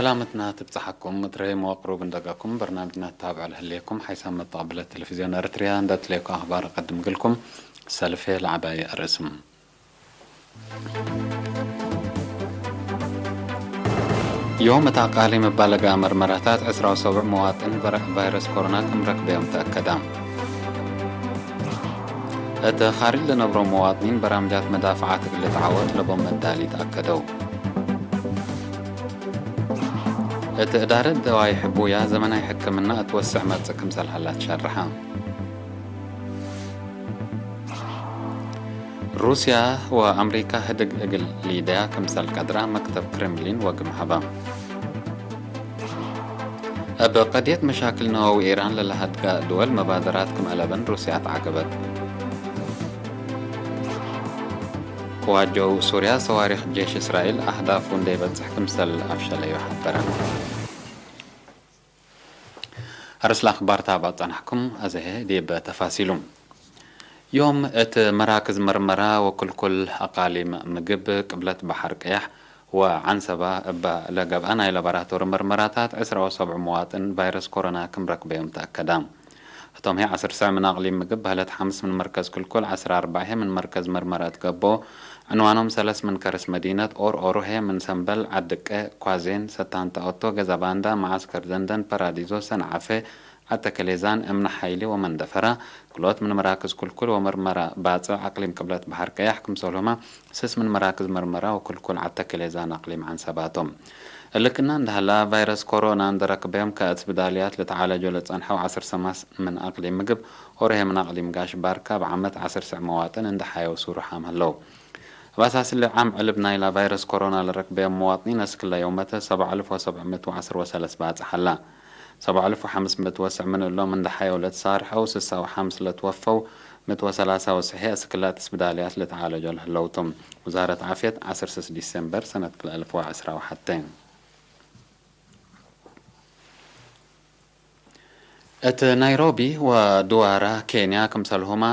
ሰላምትና ትብጽሓኩም። እትረይ መዋቅሩ ብንደጋኩም በርናምጅና ተታብዑ ለህልየኩም ሓይሳብ መተቐብለ ቴሌቪዝዮን ኤርትርያ እንዳትለየኩ ኣኽባር ቀድም ግልኩም ሰልፌ ለዓባይ ኣርእስም። ዮም እታ ቃሊ መባለጋ መርመራታት ዕስራ ሰቡዕ መዋጥን ቨረ-፣ ቫይረስ ኮሮና ከም ረክበዮም ተኣከዳ። እቲ ኻሪል ለነብሮ መዋጥኒን በራምጃት መዳፍዓት እግሊ ተዓወት ለቦም መዳሊ ተኣከደው። እቲ እዳረት ደዋይ ሕቡያ ዘመናይ ሕክምና እትወስዕ መጽእ ክምሰል ሃላ ትሸርሓ። ሩስያ ወኣምሪካ ህድግ እግል ሊድያ ክምሰል ቀድራ መክተብ ክሬምሊን ወግም ሃባ። እብ ቀድየት መሻክል ነዋዊ ኢራን ለለሃድጋ ድወል መባደራት ክም አለበን ሩስያ ተዓገበት። ክዋጀው ሱርያ ሰዋሪኽ ጄሽ እስራኤል ኣህዳፉ እንደይበጽሕ ክምሰል ኣፍሸለዩ ሓበረ። ኣርስላ ኣኽባርታ ባጻናሕኩም ኣዘሄ ዲብ ተፋሲሉ። ዮም እቲ መራክዝ መርመራ ወክልኩል ኣቃሊም ምግብ ቅብለት ባሕር ቀያሕ ወዓንሰባ እባ ለገብኣ ናይ ላቦራቶሪ መርመራታት ዕስራ ወሰብዑ መዋጥን ቫይረስ ኮሮና ክምረክበዮም ተኣከዳ። እቶም ሄ ዓሰርተ ሰዕ ምን ኣቕሊም ምግብ በህለት ሓምስ ምን መርከዝ ክልኩል ዓሰርተ ኣርባዕ ሄ ምን መርከዝ መርመራ እትገቦ ዕንዋኖም ሰለስ ምን ከርስ መዲነት ኦር ኦሮ ሄ ምን ሰምበል ዓድቀ ኳዜን ሰታንታ ኦቶ ገዛ ባንዳ መዓስከር ደንደን ፐራዲዞ ሰንዓፈ ዓተከሌዛን እምነ ሓይሊ ወመንደፈራ ክልኦት ምን መራክዝ ኩልኩል ወመርመራ ባጽዕ ኣቅሊም ቅብለት ባሕር ቀያሕ ክምሰልሁማ ስስ ምን መራክዝ መርመራ ወኩልኩል ዓተከሌዛን ኣቅሊም ዓንሰባቶም። እልክና እንዳህላ ቫይረስ ኮሮና እንደረክበዮም ከእት ብዳልያት ለተዓለጆ ለጸንሐው ዓስር ሰማስ ምን ኣቅሊም ምግብ ኦርሄ ምን ኣቅሊም ጋሽ ባርካ ብዓመት ዓስር ስዕ መዋጥን እንደሓየው ሱሩሓም ህለው። ባሳስሊ ዓም ዕልብ ናይላ ቫይረስ ኮሮና ለረክበዮም መዋጥኒን እስክላ የውመተ ሰብዓ ኣልፍ ወሰብዓ ምእት ወዓስር ወሰለስ ባጽሓላ። ሰብዓ ኣልፍ ወሓምስ ምእት ወስዕ ምን እሎም እንደ ሓየው ለትሳርሐው፣ ስሳ ወሓምስ ለትወፈው፣ ምእት ወሰላሳ ወስሕየ እስክላ ትስብዳልያት ለተዓለጆ ለህለውቶም። ውዛረት ዓፍየት ዓሰርተ ሰለስተ ዲሴምበር ሰነት ክልተ ኣልፍ ወዓስራ ወሓተ። እት ናይሮቢ ወድዋራ ኬንያ ክምሰልሁማ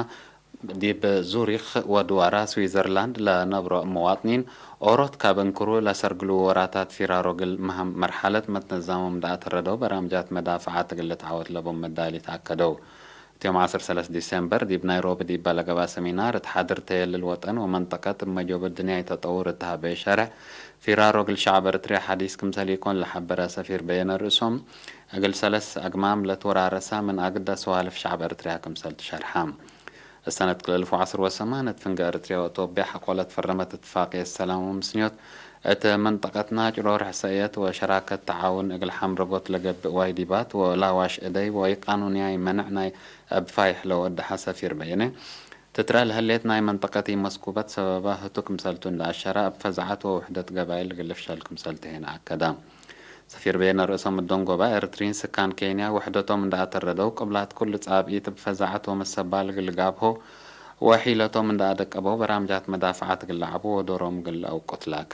ዲብ ዙሪኽ ወድዋራ ስዊዘርላንድ ለነብሮ መዋጥኒን ኦሮት ካብ እንክሩ ለሰርግሉ ወራታት ፊራሮ ግል መሃም መርሓለት መትነዛሞም ደኣተረደው በራምጃት መዳፍዓት ግልት ዓወት ለቦም መዳሊት ኣከደው። እቲዮም ዓሰርተ ሰለስተ ዲሴምበር ዲብ ናይሮቢ ዲብ ባለገባ ሰሚናር እት ሓድር ተየልል ወጠን ወመንጠቀት እብ መጆብ ድንያ ይተጠውር እትሃበ ሸርሕ ፊራሮ ግል ሸዕብ ኤርትርያ ሓዲስ ክምሰል ይኮን ለሓበረ ሰፊር በየነ ርእሶም እግል ሰለስ ኣግማም ለትወራረሳ ምን ኣግዳ ሰዋልፍ ሸዕብ ኤርትርያ ክምሰል ትሸርሓ። እሰነት ክልተ ኣልፍ ወዓሰርተ ወሰማን እት ፍንገ ኤርትርያ ወኢትዮጵያ ሐቆለት ፈረመት እትፋቅየት ሰላም ወምስንዮት እት መንጠቀትና ጭሮ ርሕሰየት ወሸራከት ተዓውን እግል ሐምረጎት ለገብእ ዋይዲባት ወላዋሽ እደይ ወኢቃኑንያይ መነዕ ናይ እብ ፋይሕ ለወደሐ ሰፊር በየነ ትትረ ለህሌት ናይ መንጠቀቲ መስኩበት ሰበባ ህቱ ክምሰልቱ እንዳ ኣሸራ እብ ፈዛዓት ወውሕደት ገባይል እግል ፍሸል ክምሰል ትሄነ ኣከዳ። ሰፊር በየነ ርእሶም እደንጎባ ኤርትሪን ስካን ኬንያ ውሕደቶም እንዳኣተረደው ቅብላት ኩሉ ጻብኢት ብፈዛዓት ወመሰባል ግልጋብሆ ወሒለቶም እንዳኣደቀበው በራምጃት መዳፍዓት ግላዓቡ ወዶሮም ግል ኣውቆት ላካ።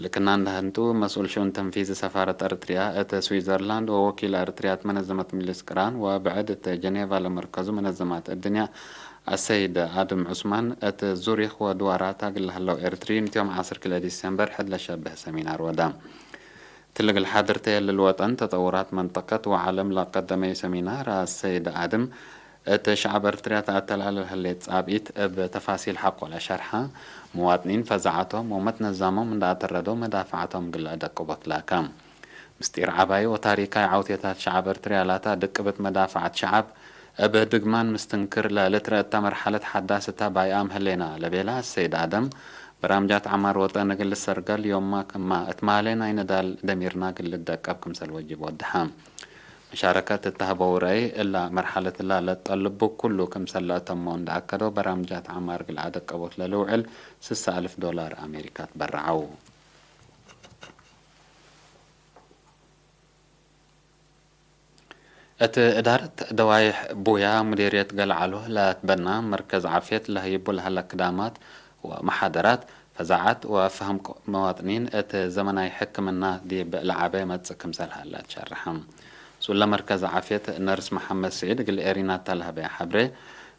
ልክና እንዳህንጡ መስኡል ሽኡን ተንፊዚ ሰፋረት ኤርትርያ እተ ስዊዘርላንድ ወወኪል ኤርትርያ እት መነዘመት ሚልስ ቅራን ወብዕድ እተ ጀኔቫ ለመርከዙ መነዘማት እድንያ ኣሰይድ ኣድም ዑስማን እት ዙሪኽ ወድዋራታ ግላህለው ኤርትሪ ንቲዮም ዓሰርተ ክልተ ዲሴምበር ሕድ ለሸብህ ሰሚናር ወዳ። ትልግል ሓድርተ የልል ወጠን ተጠውራት መንጠቀት ወዓለም ለቀደመይ ሰሚናር ኣሰይድ ኣድም እት ሸዕብ ኤርትርያ ተኣተላለ ህሌት ጻብኢት እብ ተፋሲል ሓቆ ለሸርሓ፣ መዋጥኒን ፈዛዓቶም ወመትነዛሞም እንዳኣተረዶ መዳፍዓቶም ግለ ደቅቦት ላካ። ምስጢር ዓባይ ወታሪካይ ዓውቴታት ሸዕብ ኤርትርያ ላታ ድቅብት መዳፍዓት ሸዕብ እብ ድግማን ምስትንክር ለልትረእታ መርሓለት ሓዳስ እታ ባይኣም ህሌና ለቤላ ሰይድ ኣደም በራምጃት ዓማር ወጠን እግል ሰርገል ዮማ ክማ እት ማሌ ናይ ነዳል ደሚርና ግል ደቀብ ክምሰል ወጅብ ወድሓ። መሻረከት እተህበው ረአይ እላ መርሓለት እላ ለጠልቡ ኩሉ ክምሰል ለእተሞ እንዳኣከደው በራምጃት ዓማር ግል ኣደቀቦት ለልውዕል ስሳ ኣልፍ ዶላር ኣሜሪካ ትበረዓው። እት እዳረት ደዋይሕ ቡያ ሙዲርየት ገልዓሎ ለትበና መርከዝ ዓፍየት ለህይቡ ለሀለ ክዳማት ወመሓደራት ፈዛዓት ወፈህም መዋጥኒን እት ዘመናይ ሕክምና ዲብ ለዓበ መጽእ ክምሰል ሀለ ትሸርሐ። ሱለ መርከዝ ዓፍየት ነርስ መሐመድ ስዒድ እግል ኤሪና ተለሀበ ሐብሬ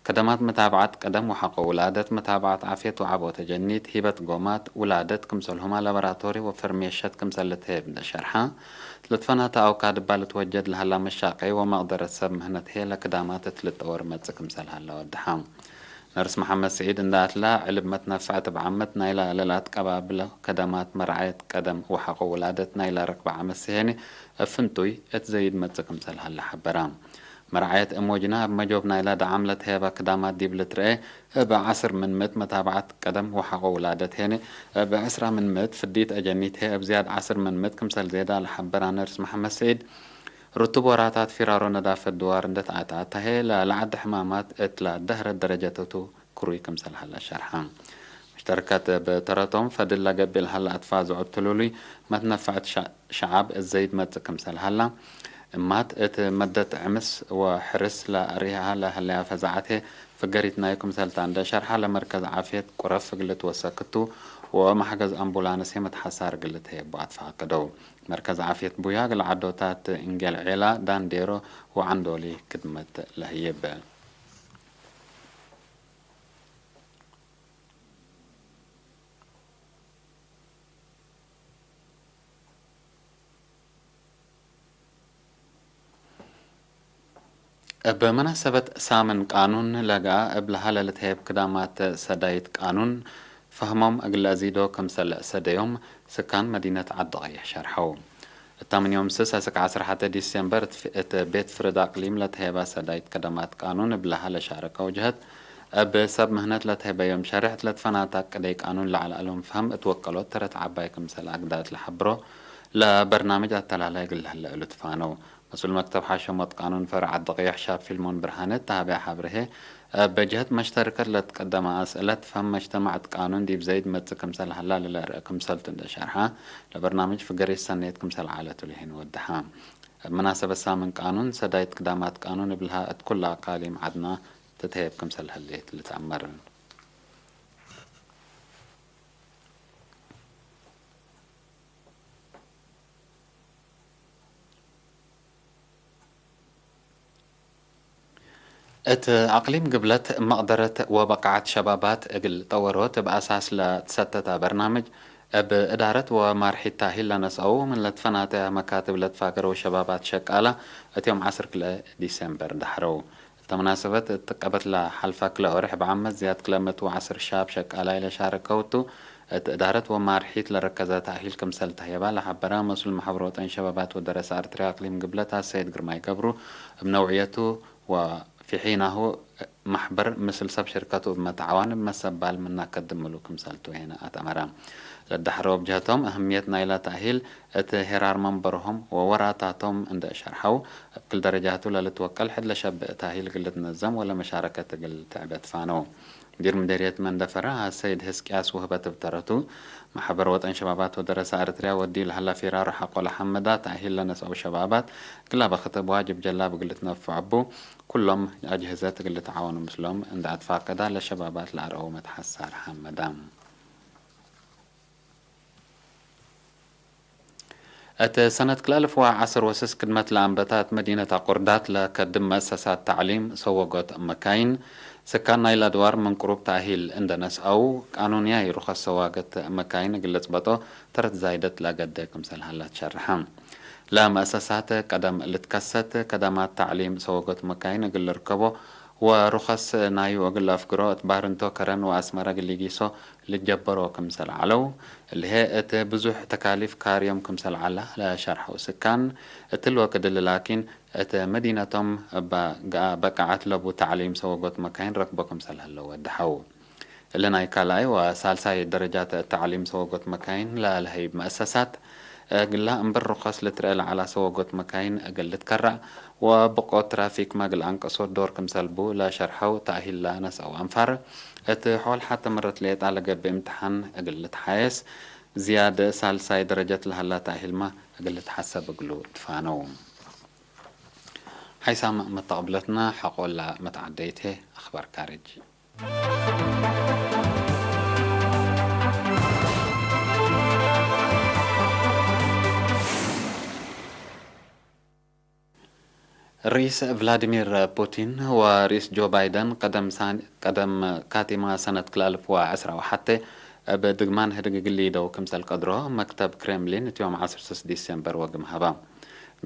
ከደማት መታብዓት ቀደም ወሓቆ ውላደት መታብዓት ዓፍየት ወዓቦ ተጀኒት ሂበት ጎማት ውላደት ክምሰልሁማ ላቦራቶሪ ወፈርሜሸት ክምሰል ልትህብ እንደ ሸርሓ፣ ለትፈናተ ኣውካ ድባ ልትወጀድ ለሃላ መሻቀይ ወመቕደረት ሰብ ምህነት ሄ ለክዳማት እትልጠወር መጽእ ክምሰል ሃላ ወድሓ። ነርስ መሓመድ ስዒድ እንዳ ኣትላ ዕልብ መትነፍዐት እብ ዓመት ናይላ ለልኣትቀባብለ ከደማት መርዓየት ቀደም ወሓቆ ውላደት ናይላ ረክበ ዓመት ስሄኒ እብ ፍንጡይ እት ዘይድ መጽእ ክምሰል ሃላ ሓበራ። መርዓየት እም ወጅና እብ መጆብ ናይላ ደዓም ለትሄባ ክዳማት ዲብ ልትርኤ እብ ዓስር ምን ምእት መታብዓት ቀደም ወሓቆ ውላደት ሄኒ እብ ዕስራ ምን ምእት ፍዲት አጀኒት ሄ እብ ዝያድ ዓስር ምን ምእት ክምሰል ዜዳ ለሓበራ ነርስ መሓመድ ስዒድ፣ ርቱብ ወራታት ፊራሮ ነዳፈት ድዋር እንደ ተኣታተሄ ለዓዲ ሕማማት እት ለደህረት ደረጀተቱ ክሩይ ክምሰል ሃላ ሸርሓ። ሙሽተረከት ብተረቶም ፈድል ለገብእ ለሃላ ኣትፋ ዝዑብ ትሉሉይ መትነፈዕት ሸ-፣ ሸዓብ እዘይድ መጽእ ክምሰል ሃላ እማት እት መደት ዕምስ ወሕርስ ለሪሃ ለህለያ ፈዛዓቴ ፍገሪት ናይ ክምሰልታ እንደ ሸርሓ ለመርከዝ ዓፍየት ቁረፍ እግል ትወሰክቱ ወመሕገዝ ኣምቡላንስ የመትሓሳር እግል ትሄቦ ኣትፋ ኣከደው። መርከዝ ዓፍየት ቡያ እግል ዓዶታት እንጌል ዔላ፣ ዳንዴሮ ወዓንዶሊ ክድመት ለህይብ። እብ መናሰበት ሳምን ቃኑን ለገኣ እብ ለሃለ ልትሄብ ክዳማት ሰዳይት ቃኑን ፈህሞም እግለ እዚዶ ክምሰል ሰደዮም ስካን መዲነት ዓዲ ቀይሕ ሸርሐው። እታ ምን ዮም ስስ እስክ ዓሰርተ ሓደ ዲሴምበር እት ፍ-፣ እት ቤት ፍርድ ኣቅሊም ለተሄባ ሰዳይት ከደማት ቃኑን እብ ለሃለ ሻረከው ጀህት እብ ሰብ ምህነት ለተሄበዮም ሸርሕት ለትፈናታ ቅደይ ቃኑን ለዓልኣሎም ፈህም እት ወቀሎት ተረት ዓባይ ክምሰል ኣግዳእት ለሓብሮ ለበርናምጅ ኣተላላይ እግል ለህለ እሉ ትፋነው። መስኡል መክተብ ሓሸሞት ቃኑን ፈርዕ ዓዲ ቀይሕ ሻብ ፊልሞን ብርሃነ እተሃብያ ሓብርሄ፣ እብ ጀህት መሽተርከት ለትቀደመ ኣስእለት ፈም መጅተማዕት ቃኑን ዲብ ዘይድ መጽእ ክምሰል ሀላ ለለርእ ክምሰልቱ እንደ ሸርሓ፣ ለበርናምጅ ፍገሪት ሰኔት ክምሰል ዓለቱ ልሄን ወድሓ። እብ መናሰበት ሳምን ቃኑን፣ ሰዳይት ክዳማት ቃኑን እብልሃ እት ኩላ ኣቃሊም ዓድና ትትሄብ ክምሰል ህሌት ልትኣመር። እት ኣቅሊም ግብለት መቅደረት ወበቃዓት ሸባባት እግል ጠወሮት እብ ኣሳስ ለትሰተታ በርናምጅ፣ እብ እዳረት ወማርሒት ታሂል ለነስአው ምን ለትፈናተ መካትብ ለትፋገረው ሸባባት ሸቃላ እት ዮም ዓስር ክልኤ ዲሴምበር ዳሕረው። እተ መናሰበት እት ቀበት ለሓልፋ ክልኤ ወርሕ ብዓመት ዝያድ ክልኤ ምእት ወዓስር ሻብ ሸቃላይ ለሻረከውቱ፣ እት እዳረት ወማርሒት ለረከዘ ታሂል ክምሰል ተህየባ ለሓበራ መስኡል ማሕበር ወጠን ሸባባት ወደረሰ ኣርትርያ ኣቅሊም ግብለት ኣሰይድ ግርማይ ገብሩ፣ እብ ነውዕየቱ ወፊሒናሁ ማሕበር ምስል ሰብ ሽርከቱ እብ መትዓዋን እብ መሰባል ምናከድምሉ ክምሰልቱ ሄነ ኣተመረ። ለዳሕረው እብ ጀህቶም እህምየት ናይላ ታሂል እት ሄራር መንበርሆም ወወራታቶም እንደ ሸርሐው፣ እብ ክል ደረጃቱ ለልትወቀል ሕድ ለሸብእ ታሂል እግል ልትነዘም ወለመሻረከት እግል ትዕበ ትፋነው። ሙዲር ምዴርየት መንደፈራ ኣሰይድ ህዝቅያስ ውህበት እብ ተረቱ፣ ማሕበር ወጠን ሸባባት ወደረሰ ኣርትርያ ወዲ ለሀላ ፊራሮ ሓቆ ለሐመዳ ታሂል ለነስአው ሸባባት ግላ በክት እብ ዋጅብ ጀላብ እግል ልትነፍዖ እቡ፣ ኩሎም ኣጅህዘት እግል ልትዓወኑ ምስሎም እንደ ኣትፋቀዳ ለሸባባት ለኣርአው መትሓሳር ሐመዳ። እት ሰነት ክልኤ እልፍ ወዓስር ወስስ ክድመት ለኣንበታት መዲነት ኣቁርዳት ለከድም መእሰሳት ተዕሊም ሰወጎት መካይን ስካን ናይላ ድዋር ምን ቅሩብ ታሂል እንደ ነስአው፣ ቃኑንያይ ሩኸስ ሰዋገት መካይን እግል ልጽበጦ ተረት ዛይደት ለአገደ ክምሰል ሀላ ትሸርሐ። ለመእሰሳት ቀደም ልትከሰት ከደማት ተዕሊም ሰወጎት መካይን እግል ልርከቦ ወሩኸስ ናዩ እግል ለአፍግሮ እት ባርንቶ ከረን ወአስመረ እግል ሊጊሶ ልትጀበሮ ክምሰል ዐለው፣ እልሄ እት ብዙሕ ተካሊፍ ካርዮም ክምሰል ዐላ ለሸርሐው ስካን፣ እትል ወክድል ላኪን እት መዲነቶም እባ ገኣ በቃዓት ለቡ ተዕሊም ሰወጎት መካይን ረክቦ ክምሰል ሀለው ወድሐው። እሊ ናይ ካልኣይ ወሳልሳይ ደረጃት ተዕሊም ሰወጎት መካይን ለለሀይብ መእሰሳት፣ እግላ እምብር ርኸስ ልትርኤ ለዐላ ሰወጎት መካይን እግል ልትከራዕ ወብቆ ትራፊክ መግል አንቀሶ ዶር ክምሰልቡ ለሸርሐው ተእሂል ለነስአው አንፋር፣ እት ሖል ሐተ መረት ሌጣ ለገብእ እምትሓን እግል ልትሓየስ፣ ዝያድ ሳልሳይ ደረጀት ለሀላ ተእሂልማ እግል ልትሓሰብ እግሉ ትፋነው። ሓይሳም መተቅብለትና ሐቆላ መትዓደይቴ ኣኽባር ካርጅ። ርኢስ ቭላዲሚር ፑቲን ወርኢስ ጆ ባይደን ቀደም ሳን-፣ ቀደም ካቲማ ሰነት ክላልፍዋ ዕስራ ወሓተ እብ ድግማን ህድግ ግሊ ደው ክምሰል ቀድሮ መክተብ ክሬምሊን እትዮም ዓሰርተ ስድስት ዲሴምበር ወግም ሃባ።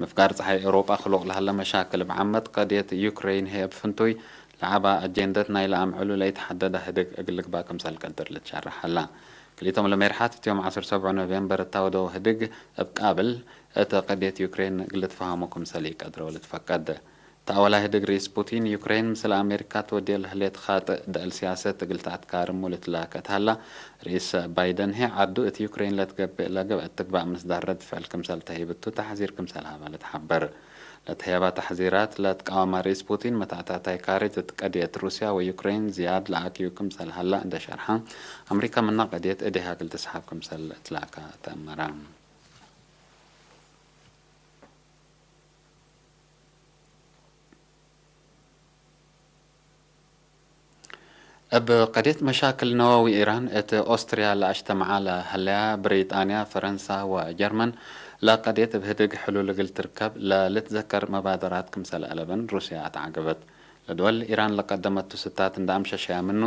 ምፍጋር ፀሓይ ኤውሮጳ ክሉቕ ለሃለ መሻክል ብዓመት ቀድየት ዩክሬይን ህየ ብፍንቱይ ለዓባ ኣጀንደት ናይ ለኣምዕሉ ለይተሓደደ ህድግ እግልግባ ክምሰል ቀድር ልትሻርሕ ኣላ። ክልኢቶም ለሜርሓት እትዮም ዓሰርተ ሰብዑ ኖቬምበር እታወደው ህድግ እብ ቃብል እተ ቀድየት ዩክሬን ግልትፋሃሙ ክምሰል ይቀድረው ልትፈቀድ። ተኣወላ ህድግ ርኢስ ፑቲን ዩክሬን ምስል ኣሜሪካ ትወድየ ለህሌት ኻጥእ ደእል ሲያሰት እግል ተኣትካርሙ ልትላከት ሃላ። ርኢስ ባይደን ሄ ዓዱ እቲ ዩክሬን ለትገብእ ለገብአት ትግባእ ምስዳር ረድ ፍዕል ክምሰል ተሂብቱ ተሕዚር ክምሰል ሃባ ልትሓበር። ለተህያባ ተሕዚራት ለትቃወማ ርኢስ ፑቲን መታእታታይ ካሬት እትቀድየት ሩስያ ወዩክሬን ዝያድ ለኣክዩ ክምሰል ሃላ እንደ ሸርሓ ኣምሪካ ምና ቀድየት እዴሃ ግል ትስሓብ ክምሰል እትላካ ተእመራ። እብ ቀድየት መሻክል ነዋዊ ኢራን፣ እቲ ኦስትርያ ለኣሽተምዓ ለሀለያ ብሪጣንያ፣ ፈረንሳ ወጀርመን ለቀድየት እብ ህድግ ሕሉል እግል ትርከብ ለልትዘከር መባደራት ክምሰል አለበን ሩስያ ኣተዓገበት። ለድወል ኢራን ለቀደመቱ ስታት እንዳ ኣምሸሸያ ምኑ፣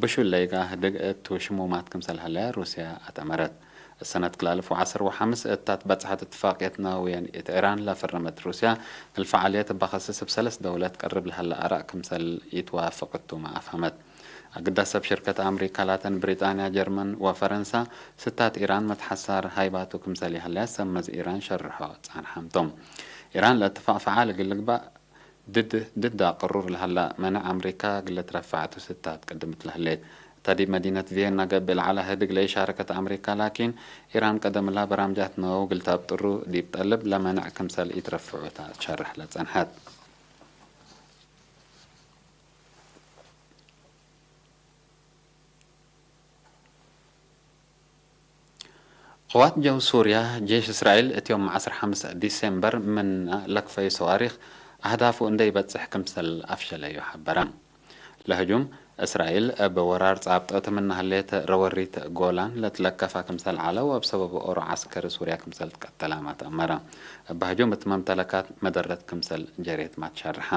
ብሹለይጋ ህድግ እቱ ሽሙማት ክምሰል ሀለያ ሩስያ ኣተመረት። እሰነት ክላልፍ ወዓስር ወሓምስ እታት በጽሐት እትፋቅየት ነዋውየን እት ኢራን ለፈረመት ሩስያ፣ እልፈዓልየት እባኸስስ እብ ሰለስ ደውለት ቀርብ ለሀለ ኣራእ ክምሰል ይትዋፍቅቱ መኣፋመት። ኣግዳስ ሰብ ሽርከት ኣምሪካ ላተን ብሪጣንያ፣ ጀርመን ወፈረንሳ ስታት ኢራን መትሓሳር ሃይባቱ ክምሰል ይሀለያ ሰብ መዝ ኢራን ሸርሖ ጻንሓምቶም። ኢራን ለእትፋቅ ፈዓል እግል ልግባእ ድድ-፣ ድዳ ቅሩር ለሀላ መነዕ ኣምሪካ ግለት ረፋዕቱ ስታት ቅድምት ለህሌት። እታ ዲብ መዲነት ቪየና ገብእ ለዓላ ህድግ ለይሻረከት ኣምሪካ ላኪን ኢራን ቀደምላ በራምጃት ነወው ግልታብ ጥሩ ዲብ ጠልብ ለመነዕ ክምሰል ኢትረፍዑ እታ ትሸርሕ ለጸንሐት። ቅዋት ጀው ሱርያ፣ ጄሽ እስራኤል እትዮም ዓሰርተ ሓሙሽተ ዲሴምበር ምን ለክፈዩ ሰዋሪኽ ኣህዳፉ እንደ ይበጽሕ ክምሰል ኣፍሸለዩ ሓበረ። ለህጁም እስራኤል እብ ወራር ጻብጠት ምናህሌት ረወሪት ጎላን ለትለከፋ ክምሰል ዓለ ወእብ ሰበብ ኦሮ ዓስከሪ ሱርያ ክምሰል ትቀተላ ማተእመረ። እብ ህጁም እት መምተለካት መደረት ክምሰል ጀሬት ማትሸርሓ።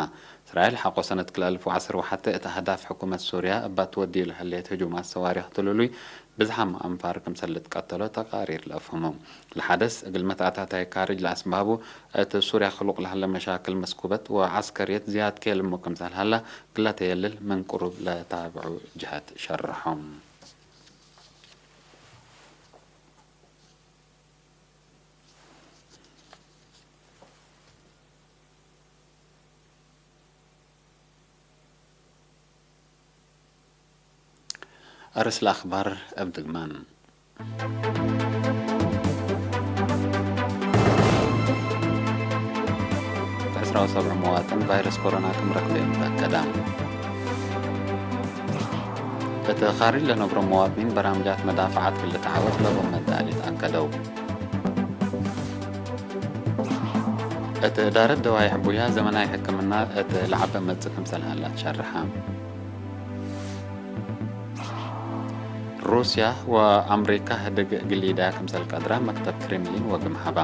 እስራኤል ሓቆ ሰነት ክልተ ኣልፍ ወዓሰርተ ወሓደ እት ኣህዳፍ ሕኩመት ሱርያ እባ ትወድዩ ለህሌት ህጁማት ሰዋሪኽ ትሉሉይ ብዝሓም ኣንፋር ክምሰል ልትቀተሎ ተቃሪር ለአፍህሙ። ለሓደስ እግል መትኣታታይ ካርጅ ለአስባቡ እት ሱርያ ክሉቅ ለሀለ መሻክል መስኩበት ወዓስከርየት ዝያድ ኬልሙ ክምሰል ሀላ ግለተ የልል ምን ቅሩብ ለታብዑ ጅሀት ሸርሖም። ኣርእስ ለኣኽባር እብ ድግማን። ዕስራ ወሰብዑ መዋጥን ቫይረስ ኮሮና ክም ረክበ እዮም ተኣከዳ። እቲ ኻሪጅ ለነብሮ መዋጥኒን በራምጃት መዳፍዓት ክልተ ዓወት ለቦም መዳሊት ኣከደው። እቲ እዳረት ደዋይ ዕቡያ ዘመናይ ሕክምና እቲ ለዓበ መጽእ ክምሰል ሃላ ትሸርሓ። ሩስያ ወኣምሪካ ህድግ ግሊዳ ክምሰል ቀድራ መክተብ ክሬምሊን ወግም ሃባ።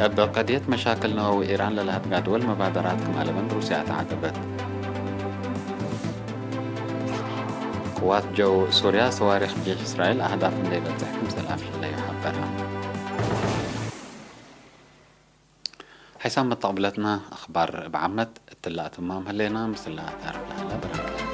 እብ ቀድየት መሻክል ነወዊ ኢራን ለለሀድጋ ድወል መባደራት ክም ኣለበን ሩስያ ተዓገበት። ቅዋት ጀው ሱርያ ሰዋሪኽ ጄሽ እስራኤል ኣህዳፍ እንደ ይበጽሕ ክምሰል ኣፍሸለዩ ሓበራ። ሓይሳም መተቕብለትና ኣኽባር ብዓመት እትላእ ትማም ህሌና ምስላ ታርፍ ለሃላ በረከት።